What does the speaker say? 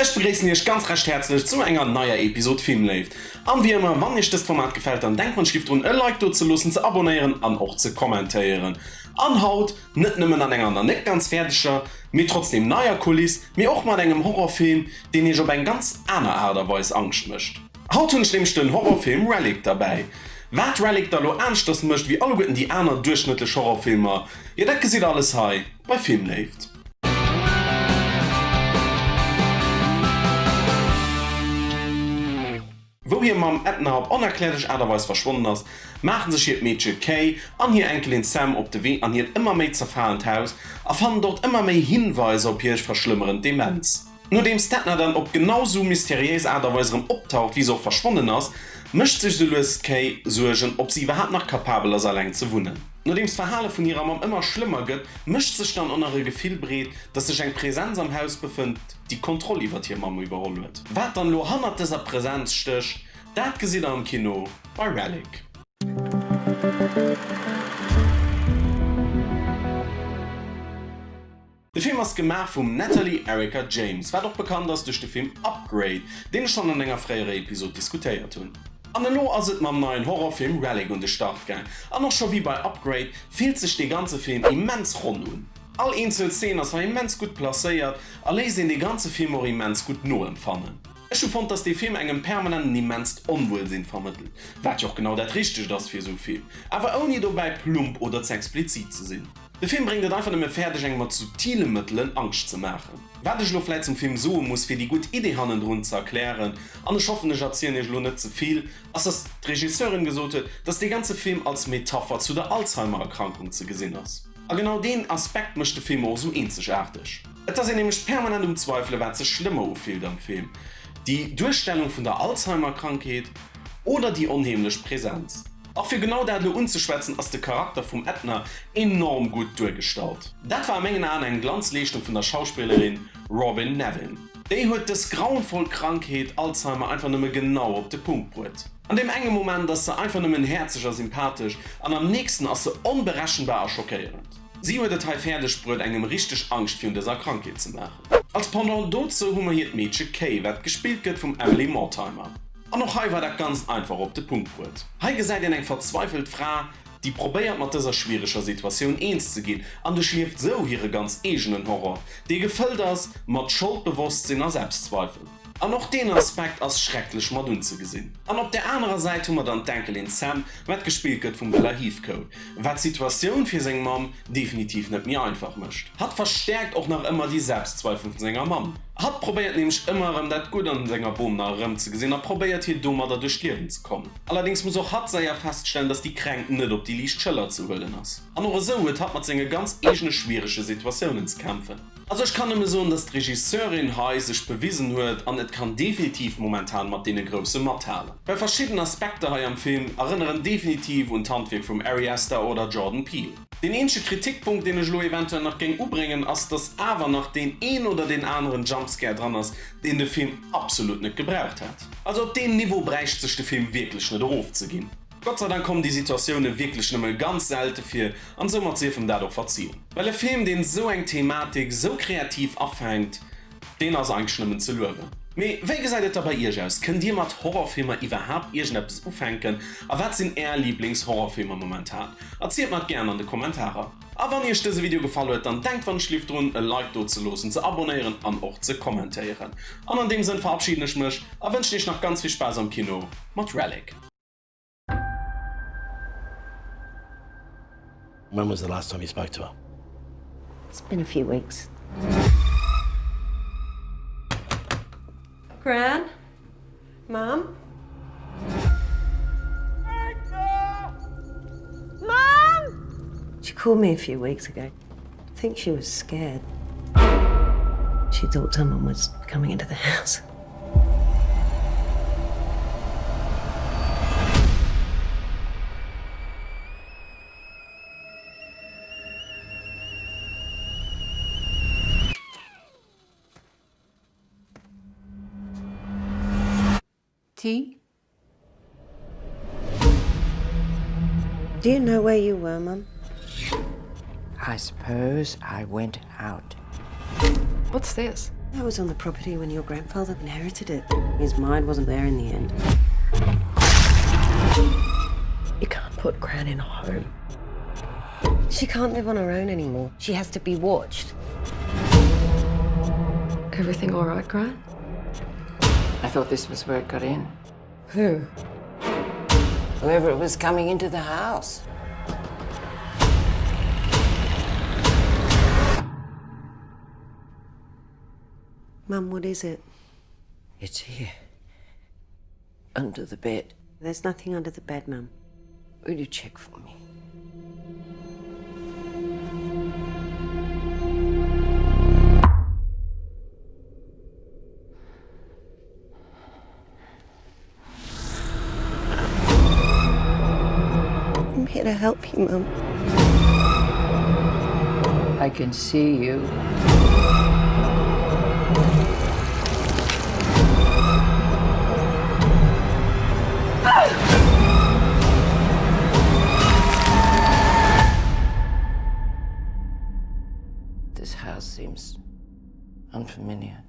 Ech begréissen iech ganz recht häerzlech zu enger neier Episode Filmléift. An wéi ëmmer, wann iech dëst Format gefält, dann denkt wann ech giff drun e Like do ze loossen, ze abonnéieren an och ze kommentéieren. An haut net nëmmen an enger nach net ganz fäerdeger, mee trotzdem neier Kuliss, mee och mat engem Horrorfilm, deen iech op eng ganz aner Aart a Weis Angscht mécht. Haut hunn ech nämlech den Horrorfilm Relic derbäi. Wat Relic da lo aneschters mécht wéi alleguerten déi aner duerchschnëttlech Horrorfilmer, jo dat gesitt der alles hei bei Filmléift. Wou hir Mamm Edna op onerklärlech Aart a Weis verschwonnen ass, maachen sech hiert Meedche Kay an hir Enkelin Sam op de Wee an hiert ëmmer méi zerfalent Haus a fannen dort ëmmer méi Hinweiser op hir verschlëmmerend Demenz. Nodeems d'Edna dann op genau sou mysteriéis Aart a Weis erëm optaucht, wéi se och verschwonnen ass, mécht sech sou lues d'Kay Suergen, ob si iwwerhaapt nach kapabel ass, eleng ze wunnen. Nodeems d'Verhale vun hirer Mamm ëmmer schlëmmer gëtt, mécht sech dann och nach e Gefill breet, dass sech eng Präsenz am Haus befënnt, déi d'Kontroll iwwert hir Mamm iwwerholl huet. Wat dann elo hannert dëser Präsenz stécht, dat gesitt der am Kino bei Relic. De Film ass gemaach vum Natalie Erika James, wat och bekannt ass duerch de Film Upgrade, deen ech schonn an enger fréierer Episod diskutéiert hunn. An elo ass et mam neien Horrorfilm Relic un de Start gaang, an och scho wéi bei Upgrade fillt sech dee ganze Film immens ronn un. All eenzel Szene ass hei immens gutt placéiert a léisst een dee ganze Film och immens gutt noempfannen. Ech hu fonnt, dass dee Film engem permanent en immenst Onwuelsinn vermëttelt, wat jo och genau dat Richtegt ass fir esou Film, awer ouni dobäi plump oder ze explizit ze sinn. De Film bréngt et einfach nëmme fäerdeg engem mat subtile Mëttelen Angscht ze maachen. Wat ech elo vläit zum Film soe muss fir déi gutt Idee hannendrun ze erklären, an ech hoffen ech erzielen iech elo net ze vill, ass dass d'Regisseurin gesot huet, dass dee ganze Film als Metapher zu der Alzheimer-Erkrankung ze gesinn ass. A genau deen Aspekt mécht de Film och esou eenzegaarteg. Et ass een nämlech permanent um Zweifele wat sech schlëmmer ufillt am Film, déi Duerstellung vun der Alzheimer-Krankheet oder déi onheemlech Präsenz. A fir genau dat elo unzeschwätzen, ass de Charakter vum Edna enorm gutt duergestallt. Dat war a mengen Aen eng Glanzleeschtung vun der Schauspillerin Robyn Nevin. Déi huet dës grauenvoll Krankheet Alzheimer einfach nëmme genau op de Punkt bruet. An deem enge Moment ass se einfach nëmmen häerzeg a sympathesch an am nächsten ass se onberechenbar a schockéierend. Si huet et hei fäerdeg bruet engem richteg Angscht virun dëser Krankheet ze maachen. Als Pendant dozou hu mer hiert Meedche Kay, wat gespillt gëtt vum Emily Mortimer. An och hei war dat Ganzt einfach op de Punkt bruet. Hei gesäit een eng verzweifelt Fra, déi probéiert mat dëser schwiereger Situatioun eens ze ginn an duerchlieft sou hire ganz eegenen Horror, dee gefëllt ass mat Scholdbewosstsinn a Selbstzweifel. An och deen Aspekt ass schrecklech mat unzegesinn. An op där anerer Säit hu mer dann d'Enkelin Sam, wat gespillt gëtt vum Bella Heathcote, wat d'Situatioun fir seng Mamm definitiv net méi einfach mécht. Hatt verstäerkt och nach ëmmer déi Selbstzweifel vun senger Mamm. Hatt probéiert nämlech ëmmer erëm dat Gutt an senger Bom nach erëmzegesinn a probéiert hir domadder duerch d'Liewen ze kommen. Allerdéngs muss och hatt séier feststellen, dass déi Kränkt net op déi liicht Schëller ze huelen ass. An och esou huet hatt mat senge ganz eegene schwierege Situatiounen ze kämpfen. Also ech kann nëmme soen, dass d'Regisseurin hei sech bewisen huet an et kann definitiv momentan mat deene Grousse mathalen. Well verschidden Aspekter hei am Film erënneren definitiv un d'Handwierk vum Ari Aster oder Jordan Peele. Deen eenzege Kritikpunkt, deen ech elo eventuell nach géing ubréngen, ass, dass awer nach deen een oder deen aneren Jumpscare dran ass, deen de Film absolut net gebraucht hätt. Also op deem Niveau bräicht sech de Film wierklech net erofzeginn. Gott sei Dank kommen déi Situatioune wierklech nëmme ganz selte vir an soumat sief em dat och verzien. Well e Film, deen esou eng Thematik esou kreativ afänkt, Deen ass eigentlech nëmmen ze luewen. Mee wéi gesäit et da bei iech aus? Kënnt dir mat Horrorfilmer iwwerhaapt iergendeppes ufänken? A wat sinn är Liiblings-Horrorfilmer momentan? Erzielt mer et gären an de Kommentarer. A wann iech dëse Video gefall huet, dann denkt wann ech lift drun e Like do ze loossen, ze abonnéieren an och ze kommentéieren. An an deem Sënn verabschiden ech mech a wënschen iech nach ganz vill Spaass am Kino mat Relic. When was the last time you spoke to her? It's been a few weeks. Gran? Mom? Mom! She called me a few weeks ago. I think she was scared. She thought someone was coming into the house. Tea? Do you know where you were, Mum? I suppose I went out. What's this? I was on the property when your grandfather inherited it. His mind wasn't there in the end. You can't put Gran in a home. She can't live on her own anymore. She has to be watched. Everything all right, Gran? I thought this was where it got in. Who? Whoever it was coming into the house. Mum, what is it? It's here. Under the bed. There's nothing under the bed, Mum. Will you check for me? I'm here to help you, Mum. I can see you. This house seems unfamiliar.